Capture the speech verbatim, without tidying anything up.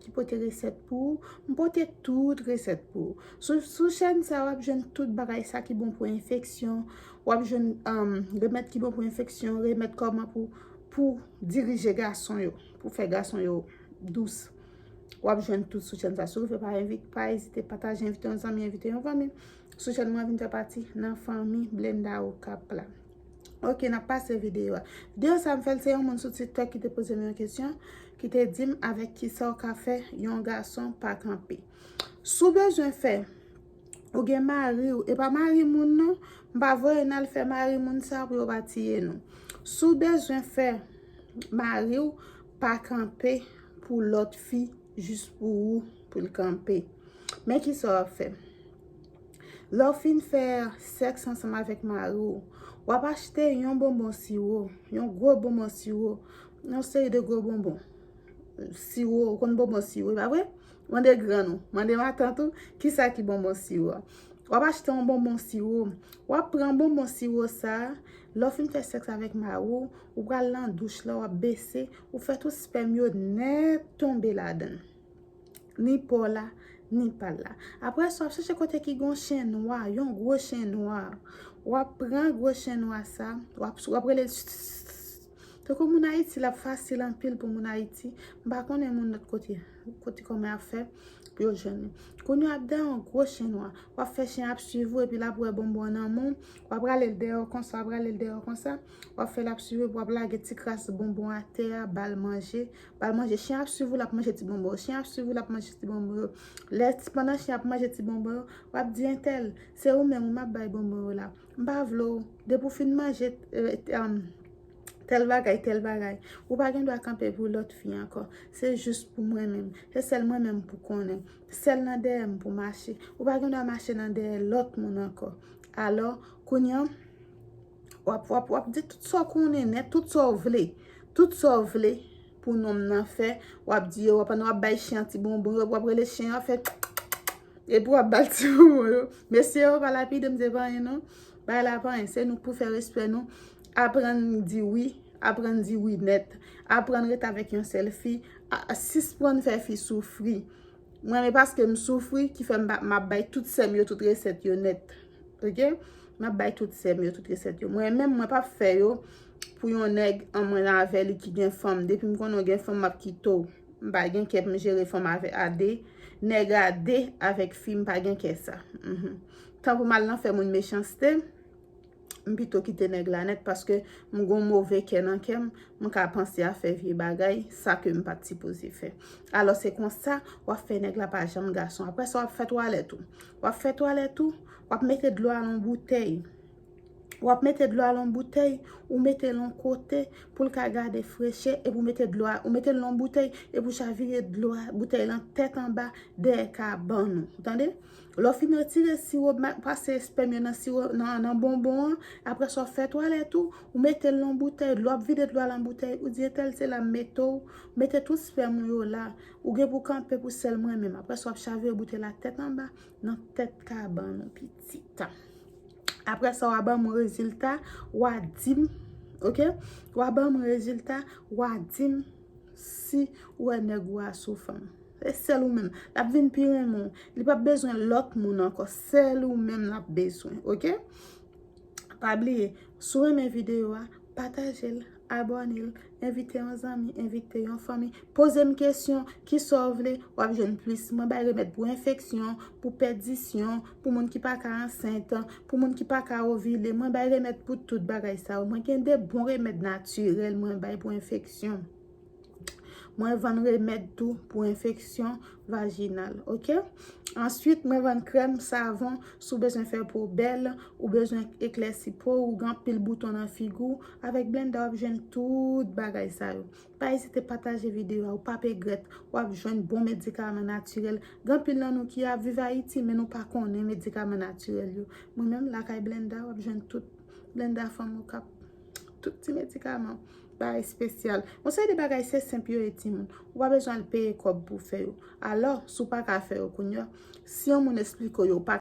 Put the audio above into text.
ki pote resèt pou ou. M pote tout resèt pou ou. Sou, sou chèn sa, w ap jwenn tout bagay sa ki bon pou enfeksyon. W ap jwenn um, remèd ki bon pou enfeksyon, remèd kòman pou, pou dirije gason yo, pou fè gason yo dous. W ap jwenn tout sou chèn sa. Si w rive pa, envi- pa ezite pataje, envite yon zanmi, envite yon fanmi. Sou chèn mwen vin fè pati nan fanmi Blenda Okap la. Ok, n ap pase videyo a. Videyo sa m fè l, se yon moun sou TikTok ki te poze m yon kesyon, ki te di m avèk kisa w ka fè yon gason pa kanpe. Si w bezwen fè, ou gen mari w, e pa mari moun non, m pa voye n al fè mari moun sa pou yo pa tiye nou. Si w bezwen fè mari w pa kanpe pou lòt fi, jis pou ou, pou l kanpe. Men kisa w ap fè. Lè w fin fè sèks ansanm avèk mari w, w ap achte yon bonbon siwo, yon gwo bonbon siwo, yon seri de gwo bonbon siwo, ou konn bonbon siwo, pa vre? Mande grann ou, mande matant ou, kisa ki bonbon siwo a. W ap achte yon bonbon siwo, w ap pran bonbon siwo sa a, lè w fin fè sèks avèk mari w, ou pral nan douch la, w ap bese, ou fè tout spèm yo nèt tonbe ladan l. Ni pa w la, ni pa l la. Apre sa, w ap chèche kote ki gon chen nwa, yon gwo chen nwa. W ap pran gwo chen nwa sa, w ap, w ap rele l. Tankou moun Ayiti, l ap fasil anpil pou moun Ayiti. M pa konnen moun lòt kote, kote kòman y ap fè pou yo jwenn li. Kounye a, w ap dan yon gwo chen nwa. W ap fè chen ap swiv ou, epi l ap wè bonbon nan men w. W ap rale l dèyè w konsa, w ap rale l dèyè w konsa. W ap fè l ap swiv ou, epi w ap lage ti kras bonbon atè a, ba l manje. Ba l manje. Chen ap swiv ou, l ap manje ti bonbon yo. Chen ap swiv ou, l ap manje ti bonbon yo. Lè, pandan chen ap manje ti bonbon yo, w ap di, entèl, se ou menm ou m ap bay bonbon yo la. M pa vle w. Depi w fin manje, eh, um, tèl bagay, tèl bagay, ou pa gen dwa kanpe pou lòt fi ankò. Se jis pou mwen menm. Se sèl mwen menm pou konnen. Sèl nan dèyè m pou mache. Ou pa gen dwa mache nan dèyè lòt moun ankò. Alò, kounye a, w ap, w ap, w ap di tout sa w konnen nèt, tout sa w vle. Tout sa w vle pou nonm nan fè, w ap di yo, w ap, w ap bay chen an ti bonbon, w ap rele chen an fè, epi w ap ba l ti bonbon yo. Mesye yo, pa lapide m, se pa anyen non. Bagay la pa anyen, se nou k pou fè respè nou. Aprann di wi, aprann di wi nèt. Aprann ret avèk yon sèl fi, a, a, sispann fè fi soufri. Mwen, men paske m soufri, ki fè m ba- m ap bay tout sè m yo tout resèt yo nèt. Ok? M ap bay tout sè m yo tout resèt yo. Mwen menm, mwen p ap fè yo pou yon nèg an mwen avè li ki gen fanm. Depi m konnen w gen fanm, m ap kite w. M pa gen kè pou m jere fanm avè, a de. Nèg a de avèk fi, m pa gen kè sa. Mhm. Tan pou m al nan fè moun mechanste, m pito kite nèg la nèt paske m gon move kè nan kè m, m ka panse a fè vye bagay, sa ke m pa t sipoze fè. Alò, se konsa, w ap fè nèg la pa janm gason. Apre sa, w ap fè twalèt ou. W ap fè twalèt ou, w ap mete dlo a nan boutèy. W ap mete dlo a nan boutèy, ou mete l yon kote pou l ka gade frechè, epi ou mete dlo a, ou mete l nan boutèy, epi ou chavire dlo a, boutèy lan tèt anba, dèyè kabann ou. Ou tande? Lè w fin retire siwo, ma- pase espèm yo nan siwo, nan, nan bonbon an, apre sa w fè twalèt ou, ou mete l nan boutèy, dlo ap vide dlo a nan boutèy, ou di entèl se la m mete w, mete tout espèm ou yo la, ou gen pou kanpe pou sèl mwen menm. Apre sa w ap chavire boutèy la tèt anba, nan tèt kabann ou pitit. Apre sa w a ban m rezilta, w a di m, ok? W a ban m rezilta, w a di m si ou wè nèg ou a sou fanm. Se sèl ou menm. L ap vin pi renmen w. Li p ap bezwen lòt moun ankò. Sèl ou menm l ap bezwen, ok? Pa bliye, si w renmen videyo a, pataje l, abòne l, envite yon zanmi, envite yon fanmi. Poze m kesyon, kisa w vle, w ap jwenn plis. Mwen bay remèd pou enfeksyon, pou pèdisyon, pou moun ki pa ka ansent, pou moun ki pa ka ovile. Mwen bay remèd pou tout bagay sa yo. Mwen gen de bon remèd natirèl mwen bay pou enfeksyon. Mwen vann remèd tou pou enfeksyon vajinal, ok? Answit, mwen vann krèm, savon, si w bezwen fè po bèl, ou bezwen eklèsi po, ou gen anpil bouton nan figi w, avèk Blenda w ap jwenn tout bagay sa yo. Pa ezite pataje videyo a, ou p ap egrèt, w ap jwenn bon medikaman natirèl. Gen anpil nan nou ki ap viv Ayiti, men nou pa konnen medikaman natirèl yo. Mwen menm, lakay Blenda, w ap jwenn tout. Blenda Fanm Okap, tout ti medikaman, bagay espesyal. Yon seri de bagay se senp yo ye timoun. Ou pa bezwen al peye kòb pou fè yo. Alò, si w pa ka fè yo kounye a, si yon moun esplike w yo, w pa